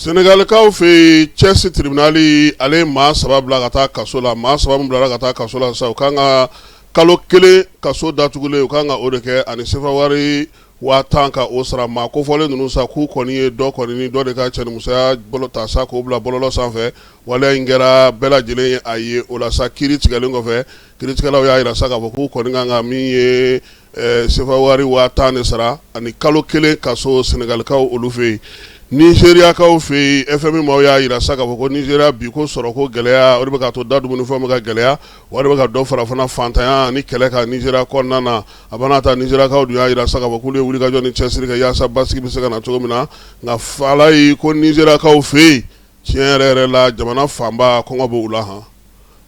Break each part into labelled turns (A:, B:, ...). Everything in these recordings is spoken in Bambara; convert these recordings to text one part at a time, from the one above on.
A: Senegalikaw fɛ yen, Thiès tribunal ale ye maa saba bila ka taa kaso la. Maa saba min bilara ka taa kaso la sa, u kan ka kalo kelen kaso datugulen, u kan ka o de kɛ ani sefa wari 10,000 ka o sara. Maa kofɔlen ninnu sa, k'u kɔni ye dɔ kɔni ni dɔ de ka cɛnimusoya bolo ta sa k'o bila bɔlɔlɔ sanfɛ. Waleya in kɛra bɛɛ lajɛlen ye a ye. O la sa, kiiri tigɛlen kɔfɛ, kiiritigɛlaw y'a jira sa k'a fɔ k'u kɔni kan ka min ye sefa wari 10,000 de sara ani kalo kelen kaso Senegalikaw olu fɛ yen. Nizeriyakaw fɛ yen, FMI maaw y'a jira sa k'a fɔ ko Nizeriya bi ko sɔrɔko gɛlɛya, o de bɛ k'a to da dumunifɛnw bɛ ka gɛlɛya, o de bɛ ka dɔ fara fana fantanya ni kɛlɛ kan Nizeriya kɔnɔna na. A bana ta, Nizeriyakaw dun y'a jira sa k'a fɔ k'olu ye wulikajɔ ni cɛsiri kɛ yaasa basigi bɛ se ka na cogo min na. Nka fala ye ko Nizeriyakaw fɛ yen, tiɲɛ yɛrɛ yɛrɛ la, jamana fanba kɔngɔ bɛ u la han,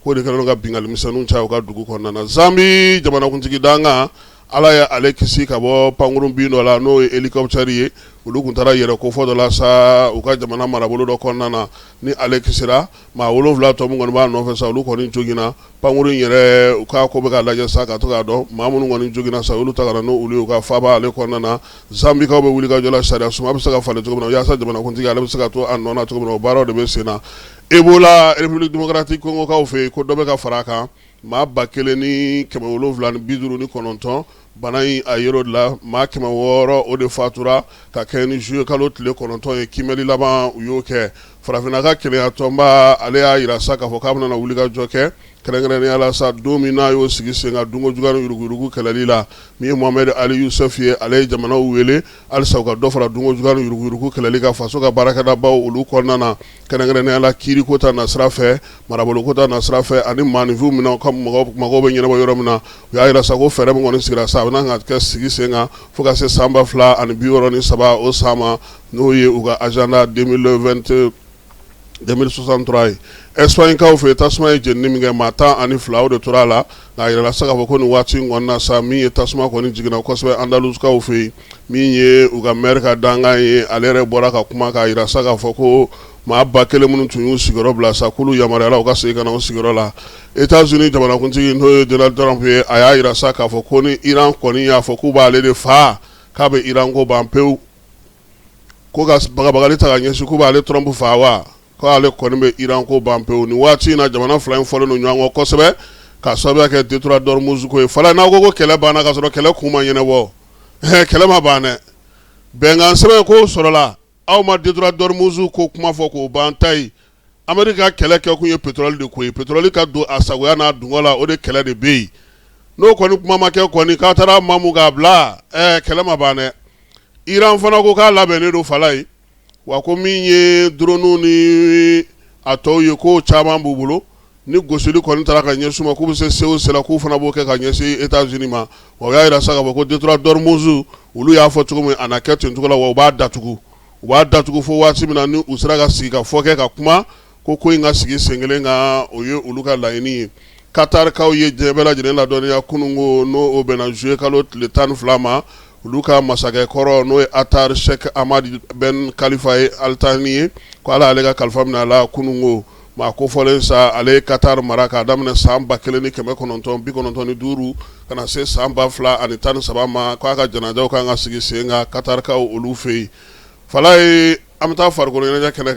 A: k'o de kɛlen ka binkanni misɛnninw caya u ka dugu kɔnɔna na. Zambi jamanakuntigi dankan, Ala ye ale kisi ka bɔ pankurun bin dɔ la, n'o ye hélicoptère ye. Olu tun taara yɛrɛ kofɔ dɔ la sa u ka jamana marabolo dɔ kɔnɔna na. Ni ale kisira, maa wolonwula tɔ min kɔni b'a nɔfɛ sa, olu kɔni joginna. Pankurun in yɛrɛ, u k'a ko bɛ ka lajɛ sa ka to k'a dɔn maa minnu kɔni joginna sa, olu ta ka na n'olu ye u ka faaba ale kɔnɔna na. Zambikaw bɛ wulikajɔ la sariya sunba bɛ se ka falen cogo min na yaasa jamanakuntigi ale bɛ se ka to a nɔ na cogo min na, o baaraw de bɛ sen na. Ebola, République démocratique Congokaw fɛ yen, ko dɔ bɛ ka fara a kan. Maa 1759, bana in a yer'o de la. Maa 600, o de fatura ka kɛ ni juillet kalo tile 9 ye. Kiimɛli laban, u y'o kɛ. Farafinna ka kelenya tɔnba, ale y'a jira sa k'a fɔ k'a bɛna wulikajɔ kɛ, kɛrɛnkɛrɛnnenya la sa, don min n'a y'o sigi sen kan dunko juguya ni yuruguyurugu kɛlɛli la. Min ye Mohamed Ali Youssouf ye, ale ye jamanaw wele halisa u ka dɔ fara dunko juguya ni yuruguyurugu kɛlɛli kan faso ka baarakɛdabaw olu kɔnɔna na, kɛrɛnkɛrɛnnenya la kiiriko ta nasira fɛ, maraboloko ta nasira fɛ ani maaninfinw minɛ ka mago bɛ ɲɛnabɔ yɔrɔ min na. U y'a jira sa ko fɛɛrɛ min kɔni sigira sa, a bɛna ka kɛ sigi sen kan fo ka se san 2063, o san ma, n'o ye u ka agenda 2063 ye. Espagnekaw fɛ, tasuma ye jenini min kɛ, maa 12, o de tora a la. Nka a yirala sa k'a fɔ ko nin waati in kɔnɔna sa, min ye tasuma kɔni jiginna kosɛbɛ Andaluskaw fɛ yen, min ye u ka maire ka dankan ye, ale yɛrɛ bɔra ka kuma k'a jira sa k'a fɔ ko maa 1000 minnu tun y'u sigiyɔrɔ bila sa, k'olu yamaruyala u ka segin ka na u sigiyɔrɔ la. États-Unis jamanakuntigi, n'o ye Donald Trump ye, a y'a jira sa k'a fɔ ko ni Iran kɔni y'a fɔ k'u b'ale de faa, k'a bɛ Iran ko ban pewu. Ko ka bagabagali ta ka ɲɛsin k'u b'ale Trump faa wa, k'ale kɔni bɛ Iran ko ban pewu. Nin waati in na, jamana fila in fɔlen don ɲɔgɔn kɔ kosɛbɛ ka sababuya kɛ détroit d'Ormuz ko ye. Fala, n'aw ko ko kɛlɛ banna ka sɔrɔ kɛlɛ kun ma ɲɛnabɔ, kɛlɛ ma ban dɛ. Bɛnkan sɛbɛn ko sɔrɔla, aw ma détroit d'Ormuz ko kuma fɔ k'o ban ta ye. Ameriki ka kɛlɛ kɛ kun ye pétrole de ko ye. Pétrole ka don a sagoya n'a dungɔ la, o de kɛlɛ de bɛ yen. N'o kɔni kuma ma kɛ kɔni, k'a taara mamu k'a bila, kɛlɛ ma ban dɛ. Iran fana ko k'a labɛnnen don fala ye wa, ko min ye drone ni a tɔw ye, ko caman b'u bolo. Ni gosili kɔni taara ka ɲɛsin ma, k'u bɛ se se o se la, k'u fana b'o kɛ ka ɲɛsin États-Unis ma. Wa u y'a jira sa k'a fɔ ko détroit d'Ormuz, olu y'a fɔ cogo min, a na kɛ ten cogo la. Wa u b'a datugu, u b'a datugu fo waati min na ni u sera ka sigi ka fɔ kɛ ka kuma ko ko in ka sigi sen kelen kan, o ye olu ka laɲini ye. Katarikaw ye diɲɛ bɛɛ lajɛlen ladɔnniya kununko, n'o o bɛnna juillet kalo tile 12 ma, olu ka masakɛ kɔrɔ, n'o ye Atar Sheikh Hamad Ben Khalifa ye Al Thani ye, ko Ala ale ka kalifa minɛ a la kununko. Maa kofɔlen sa, ale ye Qatar mara k'a daminɛ san 1995 ka na se san 2013 ma. K'a ka janajaw kan ka sigi sen kan Qatarkaw olu fɛ yen. Fala ye, an bɛ taa farikolo ɲɛnajɛ kɛnɛ.